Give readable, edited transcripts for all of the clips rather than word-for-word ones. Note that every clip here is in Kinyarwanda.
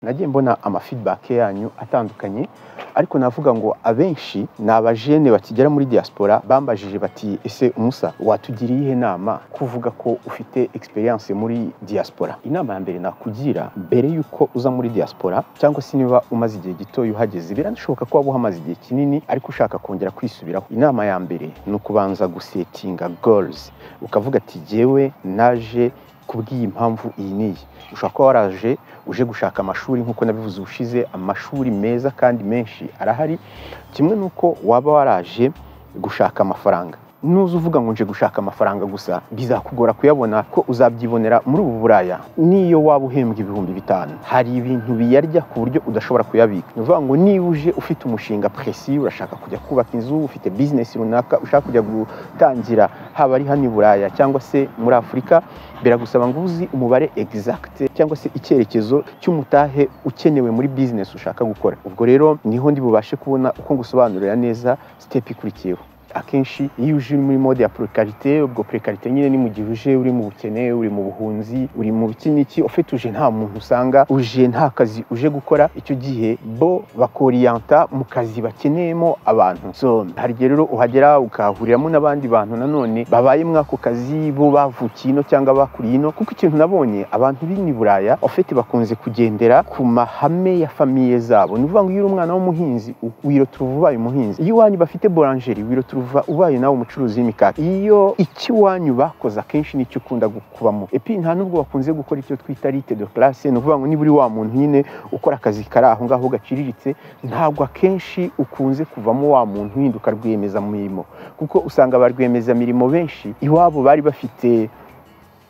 Nagiye mbona ama feedback yanyu atandukanye, ariko navuga ngo abenshi ni abajene bakigera muri diaspora bambajije bati: "Ese umusa watugira iyihe nama kuvuga ko ufite experience muri diaspora?" Inama ya mbere nakugira mbere yuko uza muri diaspora, cyangwa se niba umaze igihe gito uhageze, biranashoboka ko waba uhamaze igihe kinini ariko ushaka kongera kwisubiraho, inama ya mbere ni ukubanza gusettinga goals, ukavuga ati: "Jyewe naje kubw'iyi mpamvu iyi n'iyi." Ushobora kuba waraje uje gushaka amashuri, nk'uko nabivuze ubushize, amashuri meza kandi menshi arahari, kimwe n'uko waba waraje gushaka amafaranga. Nuza uvuga ngo nje gushaka amafaranga gusa, bizakugora kuyabona, ko uzabyibonera muri ubu Buraya niyo waba uhembwa 5000, hari ibintu biyarya ku buryo udashobora kuyabika. Ni ukuvuga ngo niba uje ufite umushinga précis, urashaka kujya kubaka inzu, ufite business runaka ushaka kujya gutangira, haba ari hano i Buraya cyangwa se muri Afurika, biragusaba ngo uzi umubare exact cyangwa se icyerekezo cy'umutahe ukenewe muri business ushaka gukora. Ubwo rero niho ndi bubashe kubona uko ngusobanurira neza step ikurikiyeho. Akenshi iyo uje uri muri mode ya précarité, ubwo précarité nyine ni mu gihe uje uri mu bukene, uri mu buhunzi, uri mu biki n'iki, ufite uje nta muntu usanga, uje nta kazi uje gukora, icyo gihe bo bakorienta mu kazi bakeneyemo abantu. So hari igihe rero uhagera ukahuriramo n'abandi bantu nanone babaye muri ako kazi, bo bavukiye ino cyangwa bakuriye ino. Kuko ikintu nabonye, abantu b'ini Buraya ufite bakunze kugendera ku mahame ya famille zabo. Ni ukuvuga ngo iyo uri umwana w'umuhinzi, wirotura ubaye umuhinzi. Iyo iwanyu bafite boulangerie, wirotura ubaye nawe umucuruzi w'imikati. Iyo icyo iwanyu bakoze, akenshi nicyo ukunda kubamo. Et puis nta nubwo bakunze gukora icyo twita lutte de classe. Ni ukuvuga ngo niba uri wa muntu nyine ukora akazi kari aho ngaho gaciriritse, ntabwo akenshi ukunze kuvamo wa muntu uhinduka rwiyemezamirimo, kuko usanga ba rwiyemezamirimo benshi iwabo bari bafite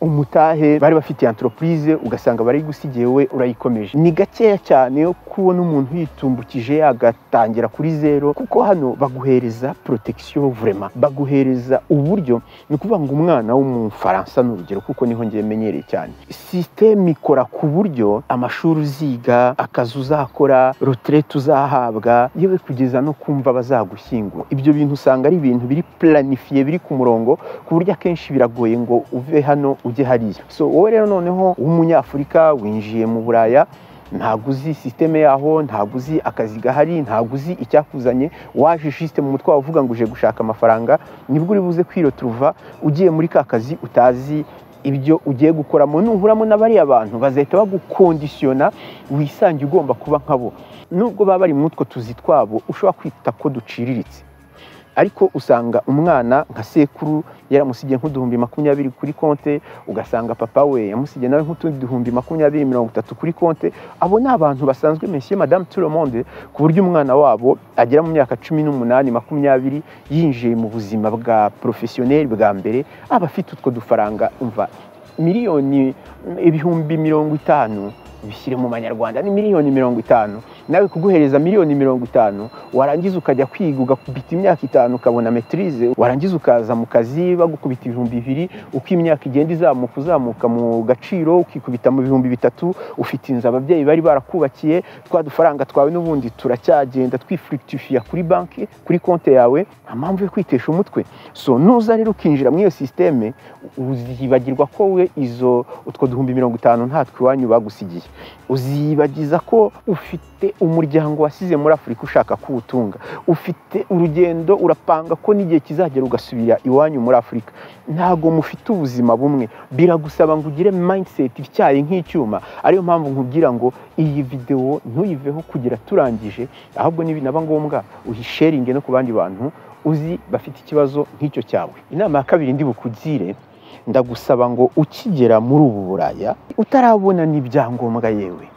umutahe, bari bafite entreprise, ugasanga bari gusigiye, we urayikomeje. Ni gakeya cyane yo kubona umuntu yitumbukije agatangira kuri zero, kuko hano baguhereza protection vraiment, baguhereza uburyo. Ni ukuvuga ngo umwana w'Umufaransa, ni urugero kuko niho ngiye menyereye cyane, système ikora ku buryo amashuri uziga, akazi uzakora, retraite uzahabwa, yewe kugeza no kumva bazagushyingura, ibyo bintu usanga ari ibintu biri planifié, biri ku murongo, ku buryo akenshi biragoye ngo uve hano ujye hariya. So wowe rero noneho w'Umunyafurika winjiye mu Buraya, ntabwo uzi système yaho, ntabwo uzi akazi gahari, ntabwo uzi icyakuzanye, waje juste mu mutwe wawe uvuga ngo uje gushaka amafaranga, nibwo uri buze kwiretrouva ugiye muri ka kazi utazi ibyo ugiye gukoramo. Nuhuramo na bariya bantu, bazahita bagukondisiyona, wisange ugomba kuba nkabo, nubwo baba bari muri utwo tuzi twabo ushobora kwita ko duciriritse. Ariko usanga umwana nka sekuru yaramusigiye nk'uduhumbi 20 kuri konte, ugasanga papa we yamusigiye nawe nk'utundi duhumbi 20, 30 kuri konte. Abo ni abantu basanzwe, monsieur, madame, tout le monde, ku buryo umwana wabo agera mu myaka 18, 20, yinjiye mu buzima bwa professionnel bwa mbere, aba afite utwo dufaranga. Umva, miliyoni, 50,000, bishyire mu manyarwanda ni miliyoni 50. Nawe kuguhereza miliyoni 50, warangiza ukajya kwiga, ugakubita imyaka 5 ukabona maîtrise, warangiza ukaza mu kazi bagukubita 2000, uko imyaka igenda izamuka uzamuka mu gaciro, ukikubita mu 3000, ufite inzu ababyeyi bari barakubakiye, twa dufaranga twawe n'ubundi turacyagenda twifructifiya kuri banki, kuri konti yawe, nta mpamvu yo kwitesha umutwe. So nuza rero ukinjira muri iyo système, uzibagirwa ko we izo utwo duhumbi 50 ntatwe iwanyu bagusigiye, uzibagiza ko ufite umuryango wasize muri Afurika ushaka kuwutunga, ufite urugendo urapanga ko n'igihe kizagera ugasubira iwanyu muri Afurika. Ntabwo mufite ubuzima bumwe. Biragusaba ngo ugire mindset ityaye nk'icyuma. Ariyo mpamvu nkubwira ngo iyi videwo ntuyiveho kugira turangije, ahubwo nibinaba ngombwa uyisharinge no ku bandi bantu uzi bafite ikibazo nk'icyo cyawe. Inama ya kabiri ndi bukugire, ndagusaba ngo ukigera muri ubu Buraya, utarabona n'ibyangombwa, yewe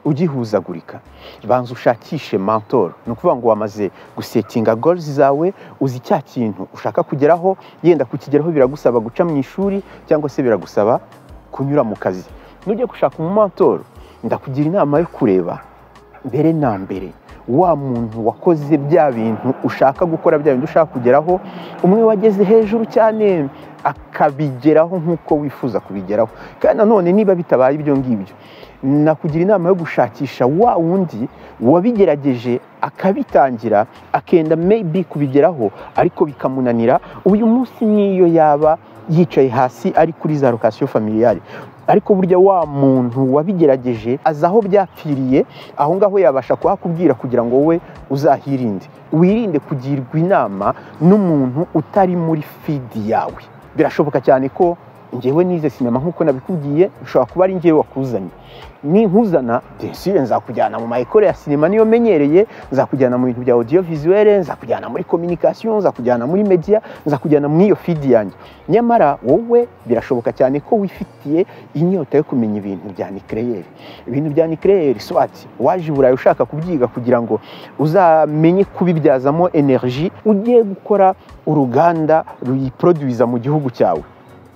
ugihuzagurika, banza ushakishe mentor. Ni ukuvuga ngo wamaze gusettinga goals zawe, uzi cya kintu ushaka kugeraho, yenda kukigeraho biragusaba guca mu ishuri cyangwa se biragusaba kunyura mu kazi. Nujya gushaka umumentor, ndakugira inama yo kureba mbere na mbere wa muntu wakoze bya bintu ushaka gukora, bya bintu ushaka kugeraho, umwe wageze hejuru cyane akabigeraho nk'uko wifuza kubigeraho. Kandi nanone niba bitabaye ibyo ngibyo, nakugira inama yo gushakisha wa wundi wabigerageje, akabitangira, akenda maybe kubigeraho ariko bikamunanira. Uyu munsi niyo yaba yicaye hasi ari kuri za allocations familiales. Ariko burya wa muntu wabigerageje azi aho byapfiriye, aho ngaho yabasha kuhakubwira kugira ngo wowe uzahirinde. Wirinde kugirwa inama n'umuntu utari muri field yawe. Birashoboka cyane ko njyewe nize sinema nk'uko nabikubwiye, ushobora kuba ari njyewe wakuzanye. Ninkuzana, bien sûr, nzakujyana mu ma école ya sinema, niyo menyereye, nzakujyana mu bintu bya audiovisuel, nzakujyana muri communication, nzakujyana muri media, nzakujyana muri iyo field yanjye. Nyamara wowe birashoboka cyane ko wifitiye inyota yo kumenya ibintu bya nucléaire, ibintu bya nucléaire, soit waje i Burayi ushaka kubyiga kugira ngo uzamenye kubibyazamo énergie, ugiye gukora uruganda ruyiproduiza mu gihugu cyawe,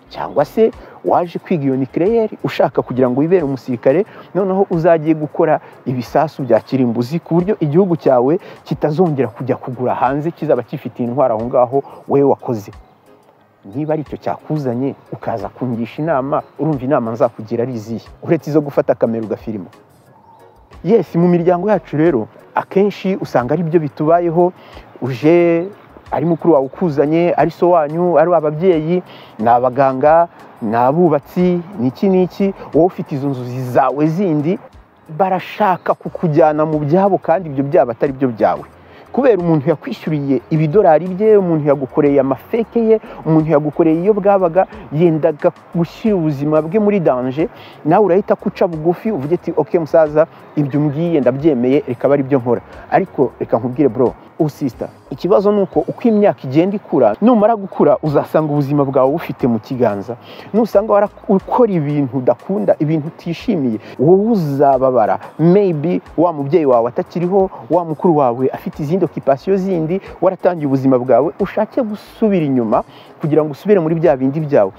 cyangwa se waje kwiga iyo nucléaire ushaka kugira ngo wibere umusirikare, noneho uzagiye gukora ibisasu bya kirimbuzi ku buryo igihugu cyawe kitazongera kujya kugura hanze, kizaba gifitiye intwaro aho ngaho wowe wakoze. Niba ari icyo cyakuzanye ukaza kungisha inama, urumva inama nzakugira ari izihe uretse izo gufata kamera ugafilima? Yes, mu miryango yacu rero akenshi usanga ari byo bitubayeho. Uje ari mukuru wawe ukuzanye, ari so wanyu, ari ababyeyi, ni abaganga, ni abubatsi, ni iki n'iki, wowe ufite izo nzozi zawe zindi, barashaka kukujyana mu byabo kandi ibyo byabo atari byo byawe. Kubera umuntu yakwishyuriye ibidolari bye, umuntu yagukoreye amafeke ye, umuntu yagukoreye iyo bwabaga, yendaga gushyira ubuzima bwe muri danger, nawe urahita kuca bugufi uvuge ati: "OK musaza, ibyo umbwiye ndabyemeye, reka abe ari byo nkora." Ariko reka nkubwire, bro or sister, ikibazo ni uko uko imyaka igenda ikura, numara gukura uzasanga ubuzima bwawe bufite mu kiganza. Nusanga ukora ibintu udakunda, ibintu utishimiye, wowe uzababara. Maybe wa mubyeyi wawe atakiriho, wa mukuru wawe afite izindi occupation zindi, waratangiye ubuzima bwawe, ushake gusubira inyuma kugira ngo usubire muri bya bindi byawe.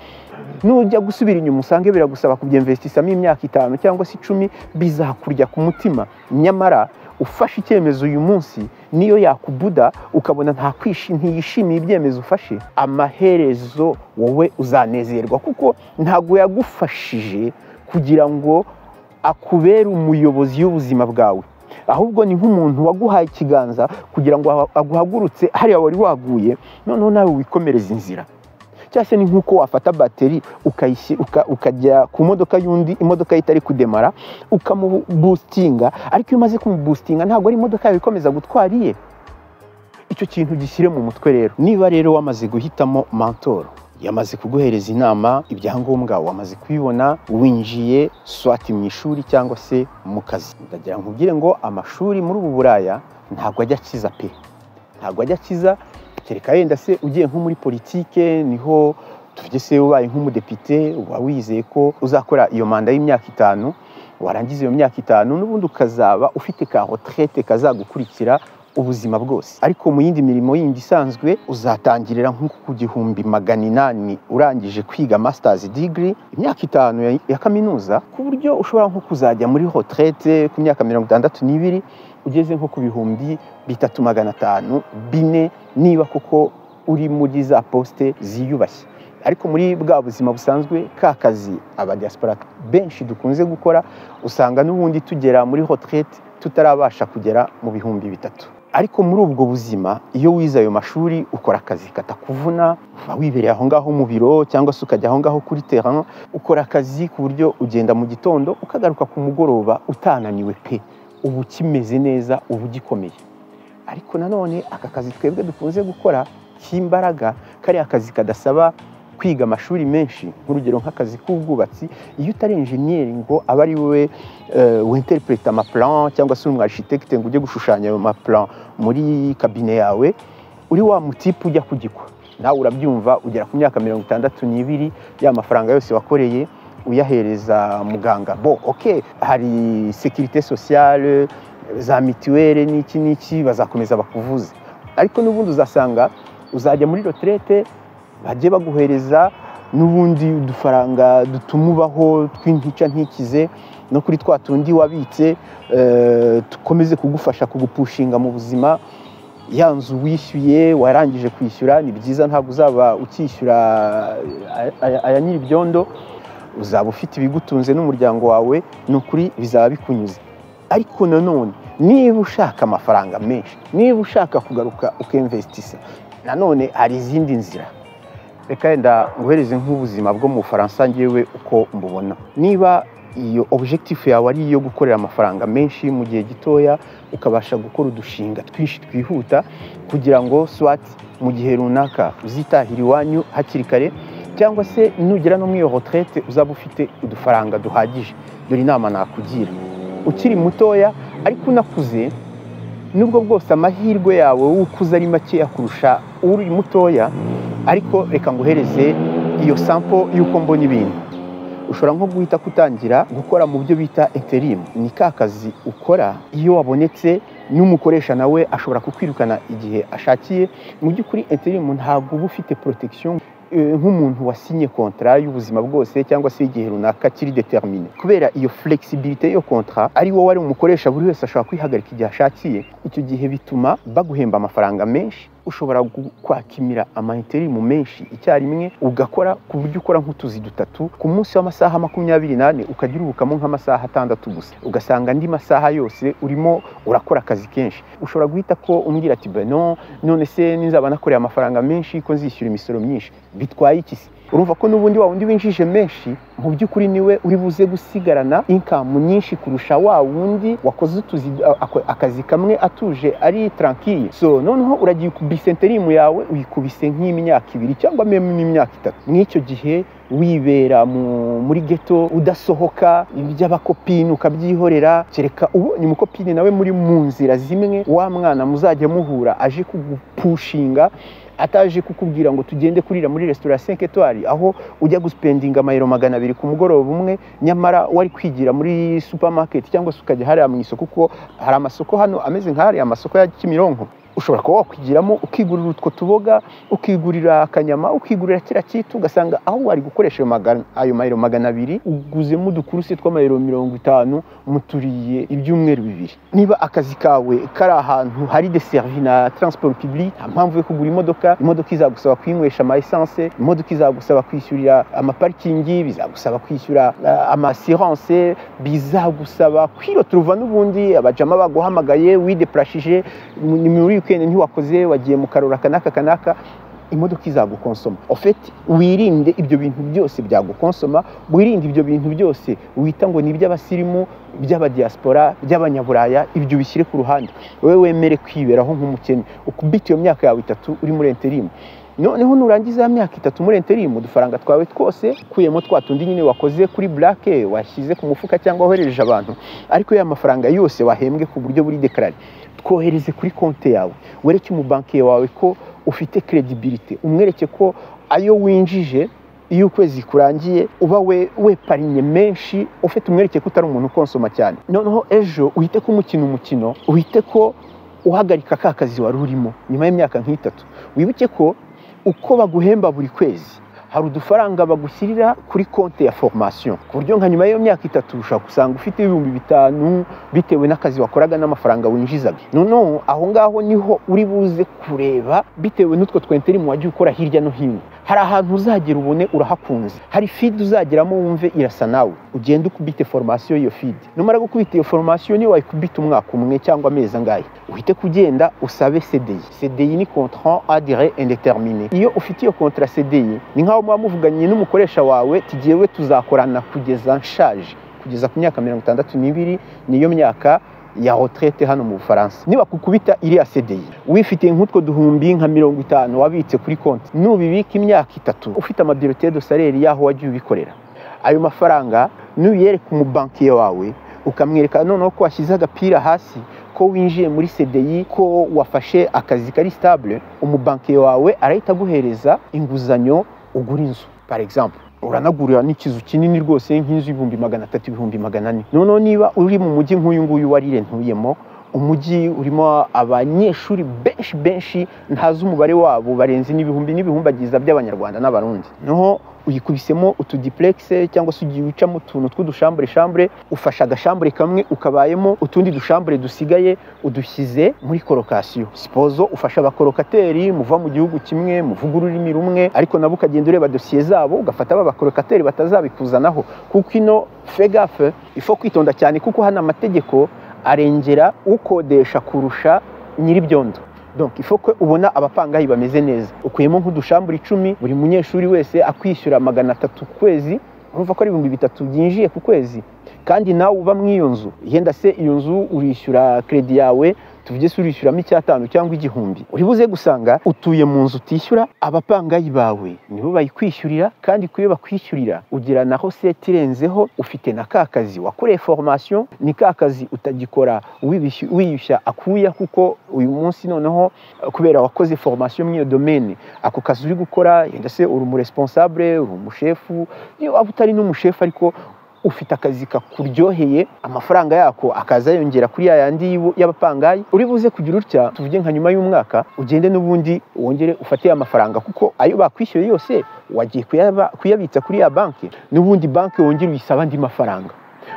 Nujya gusubira inyuma usange biragusaba kubyinvestisamo imyaka 5 cyangwa se 10, bizakurya ku mutima. Nyamara ufashe icyemezo uyu munsi, niyo yakubuda ukabona ntiyishimiye ibyemezo ufashe, amaherezo wowe uzanezerwa, kuko ntabwo yagufashije kugira ngo akubere umuyobozi w'ubuzima bwawe, ahubwo ni nk'umuntu waguhaye ikiganza kugira ngo aguhagurutse hariya wari waguye, noneho nawe wikomereza inzira. Cyangwa se ni nk'uko wafata bateri ukajya ku modoka y'undi, imodoka ye itari kudemara, ukamuboostinga, ariko iyo umaze kumuboostinga ntabwo ari imodoka yawe ikomeza gutwara iye. Icyo kintu gishyire mu mutwe rero. Niba rero wamaze guhitamo mentor, yamaze kuguhereza inama, ibyangombwa wamaze kubibona, winjiye soit mu ishuri cyangwa se mu kazi, ndagira nkubwire ngo amashuri muri ubu Buraya ntabwo ajya akiza pe, ntabwo ajya akiza, kereka yenda se ugiye nko muri politike, niho tuvuge se ubaye nk'umudepite, uba wizeye ko uzakora iyo manda y'imyaka 5, warangiza iyo myaka 5 n'ubundi ukazaba ufite ka retraite kazagukurikira ubuzima bwose. Ariko mu yindi mirimo yindi isanzwe uzatangirira nko ku 1800 urangije kwiga masters degree, imyaka 5 ya kaminuza, ku buryo ushobora nko kuzajya muri retraite ku myaka 62 ugeze nko ku 3500, 4, niba koko uri muri za poste ziyubashye. Ariko muri bwa buzima busanzwe, ka kazi abadiaspora benshi dukunze gukora, usanga n'ubundi tugera muri retraite tutarabasha kugera mu 3000. Ariko muri ubwo buzima, iyo wize ayo mashuri, ukora akazi katakuvuna, uba wibereye aho ngaho mu biro cyangwa se ukajya aho ngaho kuri terrain, ukora akazi ku buryo ugenda mu gitondo ukagaruka ku mugoroba utananiwe pe, uba ukimeze neza, uba ugikomeye. Ariko nanone aka kazi twebwe dukunze gukora k'imbaraga, kariya kazi kadasaba kwiga amashuri menshi, nk'urugero nk'akazi k'ubwubatsi, iyo utari enjeniyeri ngo abe ari wowe winterpreta amaplan, cyangwa se uri umu architecte ngo ujye gushushanya ayo maplan muri cabinet yawe, uri wa mutipe ujya kugikwa, nawe urabyumva, ugera ku myaka 62, ya mafaranga yose wakoreye uyahereza muganga. Bo OK, hari sécurité sociale, za mituweli n'iki n'iki, bazakomeza bakuvuze, ariko n'ubundi uzasanga uzajya muri retraite bajye baguhereza n'ubundi udufaranga dutuma ubaho tw'intica ntikize, no kuri twa tundi wabitse dukomeze kugufasha kugupushinga mu buzima. Ya nzu wishyuye, warangije kwishyura, ni byiza, ntabwo uzaba ukishyura aya nyir'ibyondo, uzaba ufite ibigutunze n'umuryango wawe, ni ukuri bizaba bikunyuze. Ariko nanone niba ushaka amafaranga menshi, niba ushaka kugaruka ukinvestisa, nanone hari izindi nzira. Reka yenda nguhereze nk'ubuzima bwo mu Bufaransa ngewe uko mbubona. Niba iyo objectif yawe ari iyo gukorera amafaranga menshi mu gihe gitoya, ukabasha gukora udushinga twinshi twihuta kugira ngo soit mu gihe runaka uzitahira iwanyu hakiri kare, cyangwa se nugera no muri iyo retraite uzaba ufite udufaranga duhagije, dore inama nakugira. Ukiri mutoya ariko unakuze, nubwo bwose amahirwe yawe ukuze ari makeya kurusha uri mutoya, ariko reka nguhereze iyo sample y'uko mbona ibintu. Ushobora nko guhita kutangira gukora mu byo bita intérim. Ni ka kazi ukora iyo wabonetse, n'umukoresha nawe ashobora kukwirukana igihe ashakiye. Mu by'ukuri intérim ntabwo uba ufite protection nk'umuntu wasinye contrat y'ubuzima bwose cyangwa se igihe runaka kiri déterminé. Kubera iyo flexibilité yo contrat, ari wowe ari umukoresha, buri wese ashobora kwihagarika igihe ashakiye. Icyo gihe bituma baguhemba amafaranga menshi. Ushobora kwakimira ama intérim menshi icyarimwe, ugakora ku buryo ukora nk'utuzi dutatu ku munsi w'amasaha 24, ukajya uruhukamo nk'amasaha 6 gusa, ugasanga andi masaha yose urimo urakora akazi kenshi. Ushobora guhita ko umbwira ati: "Ben none se nizaba nakoreye amafaranga menshi ko nzishyura imisoro myinshi, bitwaye iki se?" Urumva ko n'ubundi wa wundi winjije menshi mu by'ukuri niwe uri buze gusigarana income nyinshi kurusha wa wundi wakoze utuzi akazi kamwe atuje ari tranquille. So noneho uragiye ukubise intérim yawe, uyikubise nk'imyaka 2 cyangwa même n'imyaka 3. Mw'icyo gihe wibera muri ghetto, udasohoka, iby'aba copine ukabyihorera, kereka ubonye umu copine nawe muri mu nzira zimwe, wa mwana muzajya muhura aje kugupushinga, ataje kukubwira ngo tugende kurira muri resitora 5 étoiles, aho ujya guspendinga amayero 200 ku mugoroba umwe, nyamara wari kwigira muri supermarket cyangwa se ukajya hariya mu isoko, kuko hari amasoko hano ameze nk'ahariya amasoko ya Kimironko. Ushobora kuba wakwigiramo ukigurira utwo tuboga, ukigurira akanyama, ukigurira kiriya kitu, ugasanga aho wari gukoresha ayo mayero 200 uguzemo udukurusi tw'amayero 50, muturiye ibyumweru 2. Niba akazi kawe kari ahantu hari desservi na transport public, nta mpamvu yo kugura imodoka. Imodoka izagusaba kuyinywesha ama essence, imodoka izagusaba kwishyurira ama parking, bizagusaba kwishyura ama assurance, bizagusaba kwiroturuva n'ubundi abajama baguhamagaye wideplashije, ni muri weekend ntiwakoze, wagiye mu karori aka n'aka kanaka, imodoka izagukonsoma. En fait, wirinde ibyo bintu byose byagukonsoma, wirinde ibyo bintu byose wita ngo ni iby'abasirimu, by'abadiaspora, by'abanyaburaya. Ibyo ubishyire ku ruhande, wowe wemere kwiberaho nk'umukene, ukubite iyo myaka yawe 3 uri muri intérim. Noneho nurangiza ya myaka 3 muri intérim, udufaranga twawe twose ukuyemo twa tundi nyine wakoze kuri black, washyize ku mufuka cyangwa woherereje abantu, ariko ya mafaranga yose wahembwe ku buryo buri déclaré, twohereze kuri konti yawe, wereke umubankiye wawe ko ufite crédibilité, umwereke ko ayo winjije iyo ukwezi kurangiye uba we weparinye menshi ufite, umwereke ko utari umuntu ukonsoma cyane. Noneho ejo uhite ko umukino umukino, uhite ko uhagarika ka kazi wari urimo nyuma y'imyaka nk'itatu. Wibuke ko uko baguhemba buri kwezi hari udufaranga bagushyirira kuri konti ya formation, ku buryo nka nyuma y'iyo myaka 3 ushobora gusanga ufite 5000 bitewe n'akazi wakoraga n'amafaranga winjizaga. Noneho aho ngaho niho uri buze kureba, bitewe n'utwo tw' intérim wagiye ukora hirya no hino, hari ahantu uzagera ubone urahakunze, hari field uzageramo wumve irasa nawe, ugende ukubite formation y'iyo field. Numara gukubita iyo formation, niyo wayikubita umwaka umwe cyangwa amezi angahe, uhite kugenda usabe CDI. CDI ni contrat à durée indéterminée. Iyo ufite iyo contrat CDI, ni nkaho muba muvuganye n'umukoresha wawe tigiyewe tuzakorana kugeza nshaje, kugeza ku myaka 62, niyo myaka ya retraite hano mu Bufaransa. Niba kukubita iriya CDI wifitiye nk'utwo duhumbi nka 50 wabitse kuri konti, nubibika imyaka 3 ufite ama bulletin de salaire y'aho wagiye ubikorera, ayo mafaranga nuyereka umubankiye wawe, ukamwereka noneho ko washyize agapira hasi, ko winjiye muri CDI, ko wafashe akazi kari stable, umubankiye wawe arahita aguhereza inguzanyo ugura inzu. Par exemple, uranagurira n'ikizu kinini rwose, nk'inzu 300,000, 400,000. Noneho niba uri mu mujyi nk'uyu nguyu warire ntuyemo, umujyi urimo abanyeshuri benshi benshi, ntazi umubare wabo, barenze n'ibihumbi n'ibihumbagiza by'Abanyarwanda n'Abarundi, noneho uyikubisemo utu duplex cyangwa se ugiye ucamo utuntu tw'udu chambre chambre, ufashe aga chambre kamwe ukabayemo, utundi du chambre dusigaye udushyize muri colocation. Supposons ufasha aba colocataire muva mu gihugu kimwe, muvuga ururimi rumwe, ariko nabo ukagenda ureba dosiye zabo, ugafata aba ba colocataire batazabikuzanaho, kuko ino fais gaffe, il faut kwitonda cyane, kuko hano amategeko arengera ukodesha kurusha nyir'ibyondo. Donc il faut ko ubona abapangayi bameze neza. Ukuyemo nk'udushambure 10, buri munyeshuri wese akwishyura 300 ku kwezi, urumva ko ari 3000 byinjiye ku kwezi. Kandi nawe uba mu iyo nzu, yenda se iyo nzu urishyura credit yawe, tuvuge se urishyuramo 500 cyangwa 1000, uri buze gusanga utuye mu nzu utishyura, abapangayi bawe nibo bayikwishyurira, kandi kuyo bakwishyurira ugira naho seti irenzeho, ufite na ka kazi wakoreye formation, ni ka kazi utagikora wiyushya akuya, kuko uyu munsi noneho kubera wakoze formation mu iyo domaine, ako kazi uri gukora, yenda se uri umuresponsable, uri umushefu, niyo waba utari n'umushefu ariko ufite akazi kakuryoheye, amafaranga yako akaza yongera kuri yayandi y'abapangayi. Uri buze kugira utya, tuvuge nka nyuma y'umwaka ugende n'ubundi wongere ufate amafaranga, kuko ayo bakwishyuye yose wagiye kuyabitsa kuri ya banki, n'ubundi banki wongere uyisaba andi mafaranga,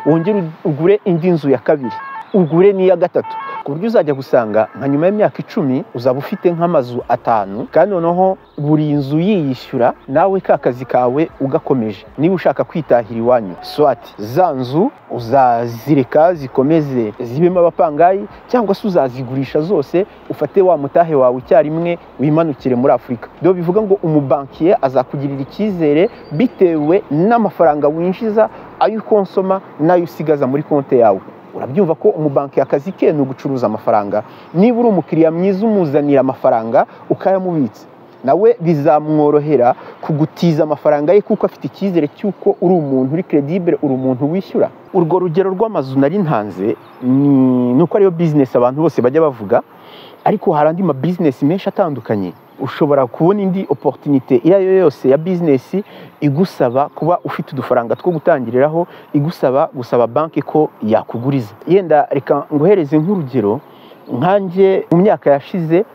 wongere ugure indi nzu ya kabiri, ugure n'iya gatatu, ku buryo uzajya gusanga nka nyuma y'imyaka 10 uzaba ufite nk'amazu 5, kandi noneho buri nzu yiyishyura, nawe ka kazi kawe ugakomeje. Niba ushaka kwitahira iwanyu, soit za nzu uzazireka zikomeze zibemo abapangayi, cyangwa se uzazigurisha zose ufate wa mutahe wawe icyarimwe wimanukire muri Afurika. Do bivuga ngo umubankiye azakugirira icyizere bitewe n'amafaranga winjiza, ayo ukonsoma n'ayo usigaza muri konti yawe. Urabyumva ko umubanki akazi ke ni ugucuruza amafaranga. Niba uri umukiriya mwiza umuzanira amafaranga ukayamubitsa, nawe bizamworohera kugutiza amafaranga ye, kuko afite icyizere cy'uko uri umuntu uri credible, uri umuntu wishyura. Urwo rugero rw'amazu nari ntanze ni uko ariyo business abantu bose bajya bavuga, ariko hari andi ma business menshi atandukanye. Ushobora kubona indi opportunité iyo ari yo yose ya business igusaba kuba ufite udufaranga two gutangiriraho, igusaba gusaba banki ko yakuguriza. Yenda reka nguhereze nk'urugero, nkanjye mu myaka yashize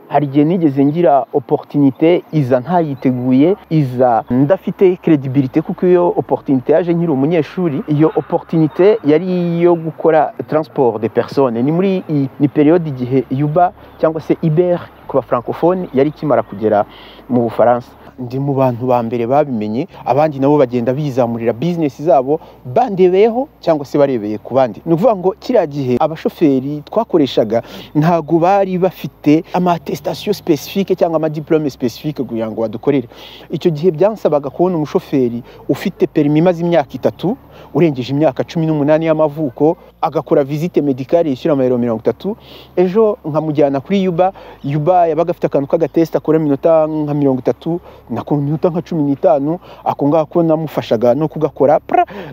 hari igihe nigeze ngira opportunité iza ntayiteguye, iza ndafite credibilité, kuko iyo opportunité yaje nkiri umunyeshuri. Iyo opportunité yari iyo gukora transport de personnes, ni muri ni période igihe Uber cyangwa se Uber ku ba francophone yari ikimara kugera mu Bufaransa. Ndi mu bantu ba mbere babimenye, abandi nabo bagenda bizamurira business zabo bandebeyeho cyangwa se barebeye ku bandi. Ni ukuvuga ngo kiriya gihe abashoferi twakoreshaga ntago bari bafite ama attestation spécifique cyangwa ama diplôme spécifique kugira ngo badukorere. Icyo gihe byansabaga kubona umushoferi ufite permis imaze imyaka 3, urengeje imyaka 18 y'amavuko, agakora visite médicale yishyura amayero 30, ejo nkamujyana kuri Uber. Uber yabaga afite akantu k'agatest akora iminota nka 30 na minota nka 15, ako ngako namufashaga no kugakora,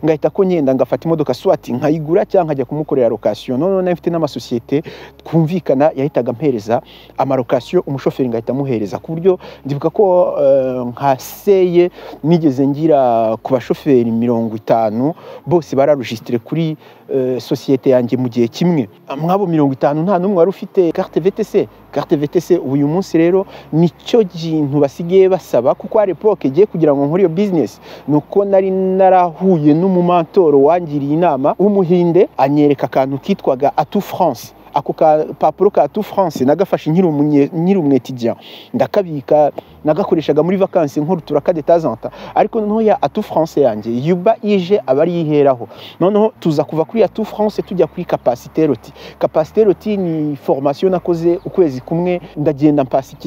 ngahita ko ngenda ngafata imodoka, soit nkayigura cyangwa nkajya kumukorera location. None nari mfite n'amasosiyete twumvikana yahitaga ampereza amalocation, umushoferi ngahita amuhereza, ku buryo ndibuka ko nka seye nigeze ngira ku bashoferi 50 bose bararujistire kuri sosiyete yanjye mu gihe kimwe. Mwabo 50 nta n'umwe wari ufite carte VTC. Carte VTC uyu munsi rero nicyo kintu basigaye basaba, kuko à l'époque igiye kugira ngo nkore iyo business nuko nari narahuye n'umumantoro wangiriye inama w'umuhinde, anyereka akantu kitwaga Atout France. Ako kapapuro ka Atout France nagafashe nkiri umwétudiant, ndakabika, nagakoreshaga muri vacances nkuru turaka de temps en temps. Ariko noneho ya Atout France yanjye Uber ije aba ari yiheraho. Noneho tuza kuva kuri Atout France tujya kuri Capacité Roti. Capacité Roti ni formation nakoze ukwezi kumwe, ndagenda mpasa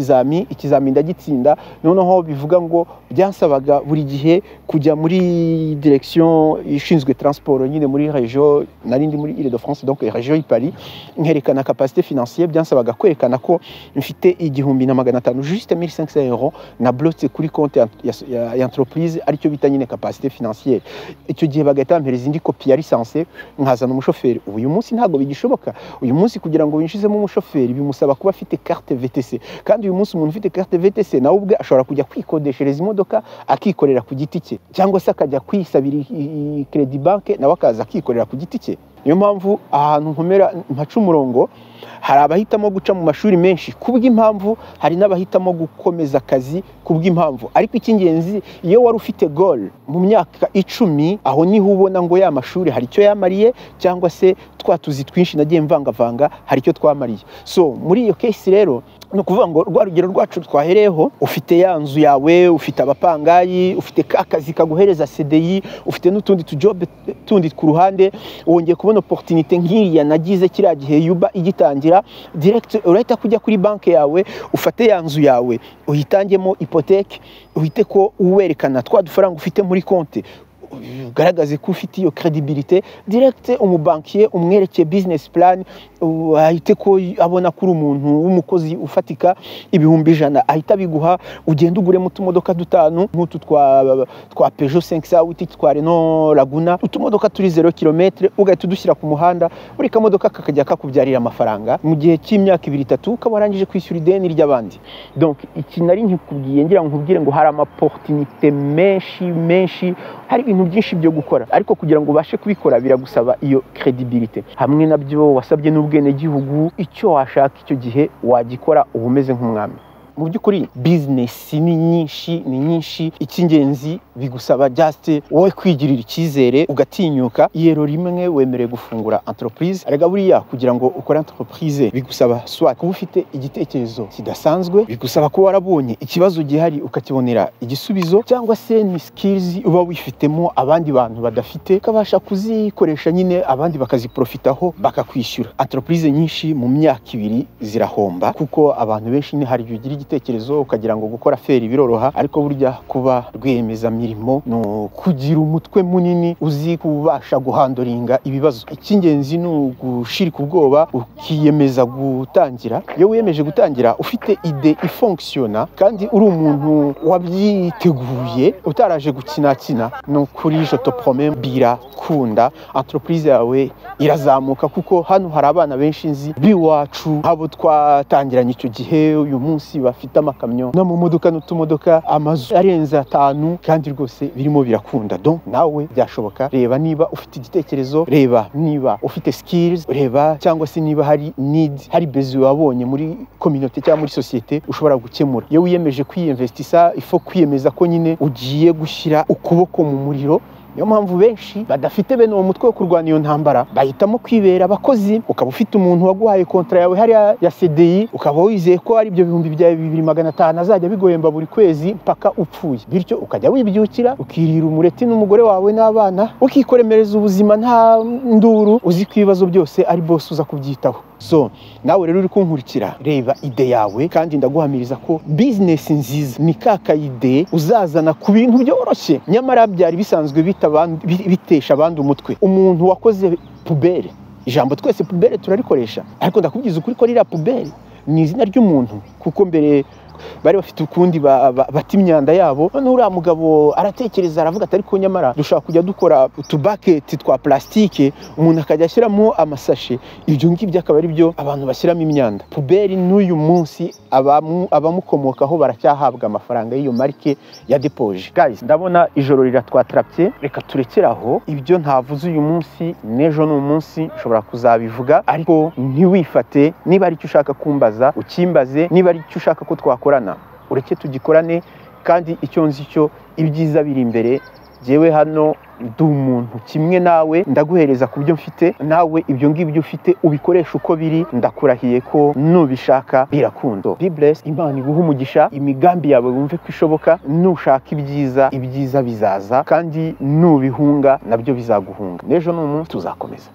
ikizami ndagitsinda. Noneho bivuga ngo byansabaga buri gihe kujya muri direction ishinzwe transport nyine muri région, nari ndi muri Île-de-France, donc région y'i Paris, nkerekana capacité financière. Byansabaga kwerekana ko mfite 1500, juste 1500 euros na bloqué kuri compte ya entreprise, aricyo bita nyine capacité financière. Icyo gihe bagahita bampereza indi kopi ya licence, nkazana umushoferi. Ubu uyu munsi ntabwo bigishoboka. Uyu munsi kugira ngo winjizemo umushoferi bimusaba kuba afite carte VTC, kandi uyu munsi umuntu ufite carte VTC nawe ubwe ashobora kujya kwikodeshereza imodoka akikorera ku giti cye, cyangwa se akajya kwisabira crédit banque nawe akaza akikorera ku giti cye. Niyo mpamvu ahantu nkomera mpaca umurongo, hari abahitamo guca mu mashuri menshi kubw'impamvu, hari n'abahitamo gukomeza akazi kubw'impamvu. Ariko icy'ingenzi, iyo wari ufite goal mu myaka 10, aho niho ubona ngo ya mashuri hari icyo yamariye, cyangwa se twa tuzi twinshi nagiye mvangavanga hari icyo twamariye. So muri iyo case rero Ni ukuvuga ngo rwa rugero rwacu twahereyeho, ufite ya nzu yawe, ufite abapangayi, ufite ka kazi kaguhereza CDI, ufite n'utundi tujob tundi ku ruhande, wongeye kubona opportunité nk'iriya nagize kiriya gihe Uber igitangira, direct urahita kujya kuri banki yawe, ufate ya nzu yawe uyitangemo hypothèque, uhite ko uwerekana twa dufaranga ufite muri konti, ugaragaze ko ufite iyo crédibilité. Direct umubankiye umwerekeye business plan, ahite ko abona ko uri umuntu w'umukozi ufatika, 100,000 ahita abiguha, ugenda uguremo utumodoka dutanu nk'utu twa Peugeot 508, twa Renault Laguna, utumodoka turi 0 km, ugahita udushyira ku muhanda, buri kamodoka kakajya kakubyarira amafaranga. Mu gihe cy'imyaka 2, 3 ukaba warangije kwishyura ideni ry'abandi. Donc iki nari nkikubwiye ngira ngo nkubwire ngo hari ama opportunité menshi menshi, hari ibintu byinshi byo gukora, ariko kugira ngo ubashe kubikora biragusaba iyo crédibilité. Hamwe nabyo wasabye n'ubwenegihugu, icyo washaka icyo gihe wagikora, uba umeze nk'umwami. Mu by'ukuri business ni nyinshi, ni nyinshi. Icy'ingenzi bigusaba just wowe kwigirira icyizere, ugatinyuka. Iyero rimwe wemerewe gufungura entreprise. Erega buriya kugira ngo ukore entreprise bigusaba soit kuba ufite igitekerezo kidasanzwe, bigusaba kuba warabonye ikibazo gihari ukakibonera igisubizo, cyangwa se ni skills uba wifitemo abandi bantu badafite, ukabasha kuzikoresha nyine abandi bakaziprofitaho bakakwishyura. Entreprise nyinshi mu myaka 2 zirahomba, kuko abantu benshi ni hari igihe ugira igitekerezo ukagira ngo gukora affaire biroroha, ariko burya kuba rwiyemezamirimo ni ukugira umutwe munini uzi kubasha guhandlinga ibibazo. Icy'ingenzi ni ugushirika ubwoba ukiyemeza gutangira. Iyo wiyemeje gutangira ufite idée ifonctionna kandi uri umuntu wabyiteguye, utaraje gukinakina, ni ukuri je te promets birakunda, entreprise yawe irazamuka. Kuko hano hari abana benshi nzi b'iwacu, abo twatangiranye icyo gihe, uyu munsi bafite amakamyo n'amamodoka n'utumodoka, amazu arenze 5, kandi rwose birimo birakunda. Donc nawe byashoboka. Reba niba ufite igitekerezo, reba niba ufite skills, reba cyangwa se niba hari need, hari besoin wabonye muri communauté cyangwa muri société ushobora gukemura. Iyo wiyemeje kwiyinvestisa, il faut kwiyemeza ko nyine ugiye gushyira ukuboko mu muriro. Niyo mpamvu benshi badafite bene uwo mutwe wo kurwana iyo ntambara, bahitamo kwibera abakozi. Ukaba ufite umuntu waguhaye contrat yawe hariya ya CDI, ukaba wizeye ko ari ibyo 2500 azajya biguhemba buri kwezi mpaka upfuye, bityo ukajya wibyukira ukirira umureti n'umugore wawe n'abana, ukikoremereza ubuzima nta nduru, uzi ko ibibazo byose ari boss uza kubyitaho. So nawe rero uri kunkurikira, reba idée yawe, kandi ndaguhamiriza ko business nziza ni ka ka idée uzazana ku bintu byoroshye nyamara byari bisanzwe bitesha abandi umutwe. Umuntu wakoze poubelle, ijambo twese poubelle turarikoresha, ariko ndakubwiza ukuri ko ririya poubelle ni izina ry'umuntu, kuko mbere bari bafite ukundi bata imyanda yabo. None uriya mugabo aratekereza, aravuga ati ariko nyamara dushobora kujya dukora utubaketi twa plastique, umuntu akajya ashyiramo amasashe, ibyo ngibyo akaba ari byo abantu bashyiramo imyanda. Poubelle n'uyu munsi abamukomokaho baracyahabwa amafaranga y'iyo marque ya depoje. Guys, ndabona ijoro riratwatrapye, reka turekere aho. Ibyo ntavuze uyu munsi, n'ejo ni umunsi nshobora kuzabivuga, ariko ntiwifate. Niba ari icyo ushaka kumbaza ukimbaze, niba ari icyo ushaka ko twakorana ureke tugikorane, kandi icyo nzi cyo ibyiza biri imbere. Jyewe hano ndi umuntu kimwe nawe, ndaguhereza ku byo mfite, nawe ibyo ngibyo ufite ubikoresha uko biri. Ndakurahiye ko nubishaka birakunda. Be blessed, Imana iguhe umugisha, imigambi yawe wumve ko ishoboka. Nushaka ibyiza, ibyiza bizaza, kandi nubihunga nabyo bizaguhunga. N'ejo ni umunsi tuzakomeza.